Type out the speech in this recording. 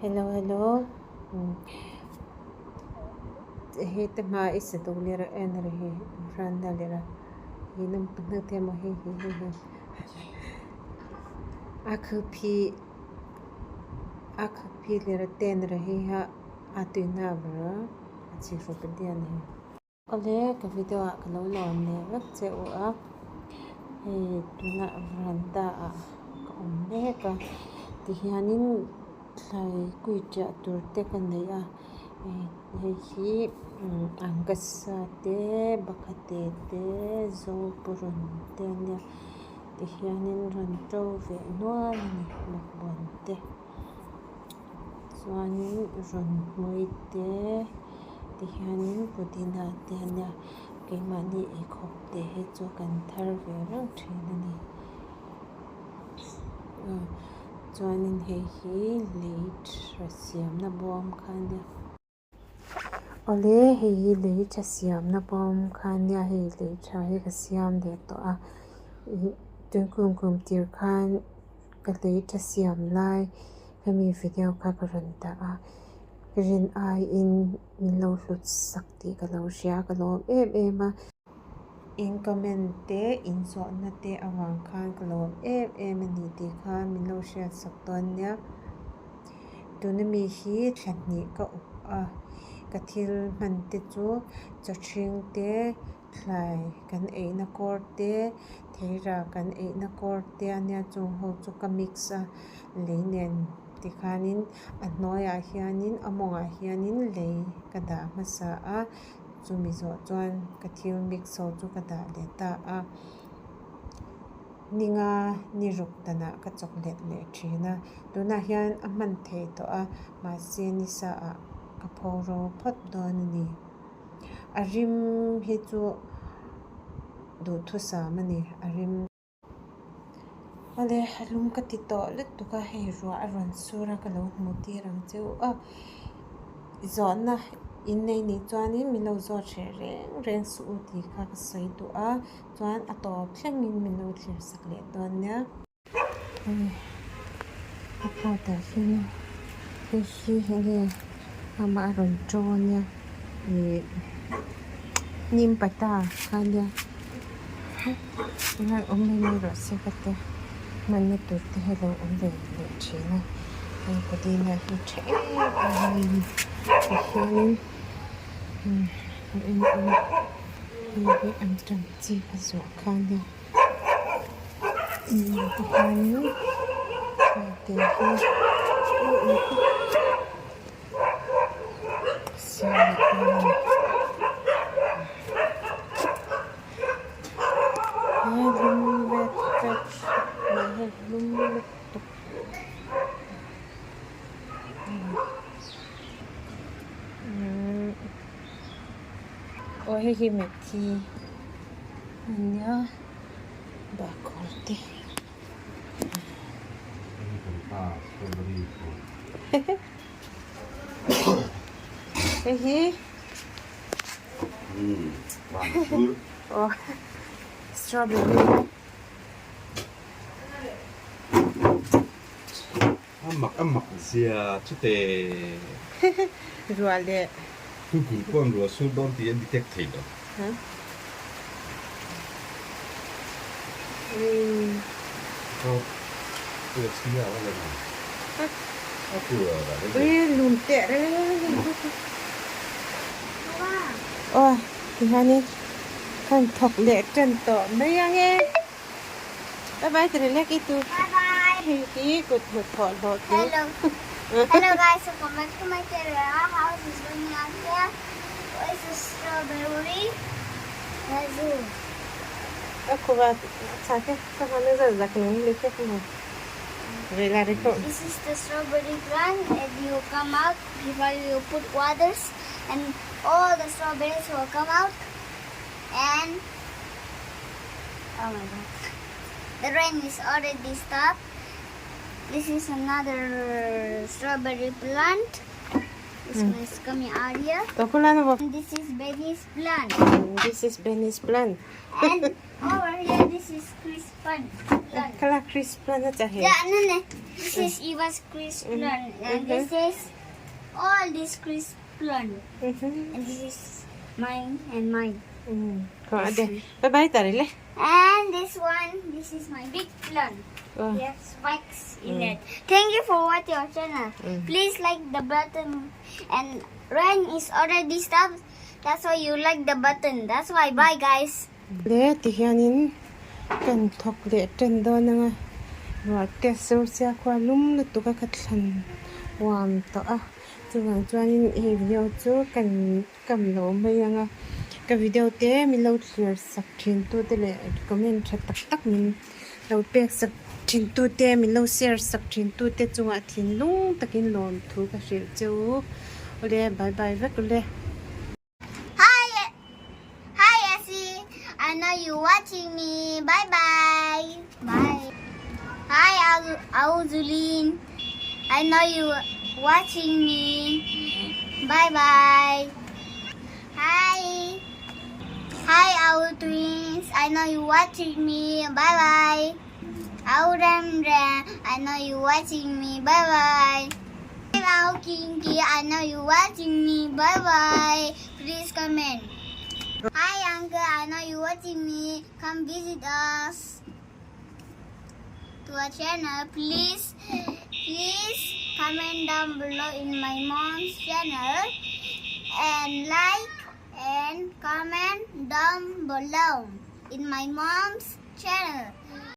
Hello hello heta hma i sa duh leh en rih hi veranda leh a hi hi hi a khu phi a khu phi leh ten rih hi ha a tuina ber a a chhi hrup a dian hi. Awle ka video ah ka lo lawm leh vek che u a hei tunah veranda ah ka awm mek a tihianin thlai kui tiah tur te ka nei a hei hi angkasa te bakhate te zopurun te a nia tihianin rawn to ve nual a ni bawkbawn te. Chuanin rawn hmui te tihianin pudina te a nia keimahni eikhawp te hi chu kan thar ve reng thin a ni chuanin hei hi lei tha siamna bawm kha a nia. Awle hei hi lei tha siamna bawm kha a nia hei lei tha hi ka siam leh tawh a ih tun kum tir khan ka lei tha siam lai hemi video kha ka rawn dah a rin aiin min lo hlut sak tih ka lo hria ka lawm em em a. In comment te in zawhna te avang khan ka lawm em em a ni tih kha min lo hriat sak dawn nia. Tuna mi hi thla hnih ka up a ka thil hman te chu chawhring te thlai kan eihna kawr te theira kan eihna kawr te a nia chung ho chu ka mix a lei nen tikhanin a hnuaiah hianin a mawngah hianin lei ka dah hmasa a. Chumi zawh chuan ka thil mix ho chu ka dah leh ta a, ninga ni ruk danah ka chawk let leh thin a, tunah hian a hman thei tawh a mahse nisa ah ka pho ro phawt dawn a ni. A rim hi chu duhthusam a ni a rim. Awle a lum ka ti tawh lutuk a hei ruah a rawn sur a ka lo hmu tir ang che u a zawhna in nei nih chuanin min lo zawt hreh reng reng suh u tih kha ka sawi duh a chuan a tawp thlengin min lo thlir sak leh dawn nia. Hei a pot ah hian hei hi enge amah a rawn to ania ih nim pata kha ania. Tunlai awm mai mai rawh se ka tia hmanna tur te hi a lo awm ve leh thin a hei pudina hi tha em em mai a ni tihianin a en ila hei hi an tan chi a zawh kha ania tihianin hei te hi siam leh dawn a ni. He lum vet vet mai hi lum lutuk aw hei hi methi a nia bahkhawr te. Hei hi. Oh, strawberry. Amak amak zia chute. Ruah leh. Google pawn ruah sur dawn tih a detect thei lo. Ui lum teh reng. Aw tihianin kan thawk leh tan tawh mai ang e. Bye bye ti rilek i tu. Bye bye. Hei hi kut hnathawh hlawh tu. Hello. Hello guys, welcome back to my channel. Our house is going out here. It's a strawberry. Azul. This is the strawberry plant and you come out before you put waters and all the strawberries will come out and oh my god the rain is already stopped. This is another strawberry plant. This one is coming out here. And this is Benny's plant. This is Benny's plant. And over here, this is Chris plant. Kala Chris plant a cha he. Yeah, no, no. This is Eva's Chris plant. And this is all this Chris plant. And this is mine and mine. Bye bye ta le. And this one, this is my big plant. Oh. We have spikes in it. Thank you for watching our channel. Please like the button. And rain is already stopped. That's why you like the button. That's why. Bye, guys. Le ti hianin kan thawk leh tan dawn anga ruah te sur sia khua lum lutuk a ka thlan uam tawh a chuvang chuanin hei video chu kan kam lo mai anga ka video te min lo thlir sak thin tu te leh comment tha tak tak min lo pek sak thin tu te min lo share sak thin tu te chungah thinlung takin lawm thu ka hrilh che u awle bye bye vek ule. Hi, hi, Essie. I know you watching me. Bye, bye. Bye. Hi, Auzulin. I know you watching me. Bye, bye. Hi. Hi, our twins. I know you watching me. Bye, bye. Our Ram Ram. I know you watching me. Bye, bye. Hi, Kinky. I know you watching me. Bye bye. Please comment. Hi, Uncle. I know you watching me. Come visit us to our channel. Please, please comment down below in my mom's channel and like and comment down below in my mom's channel.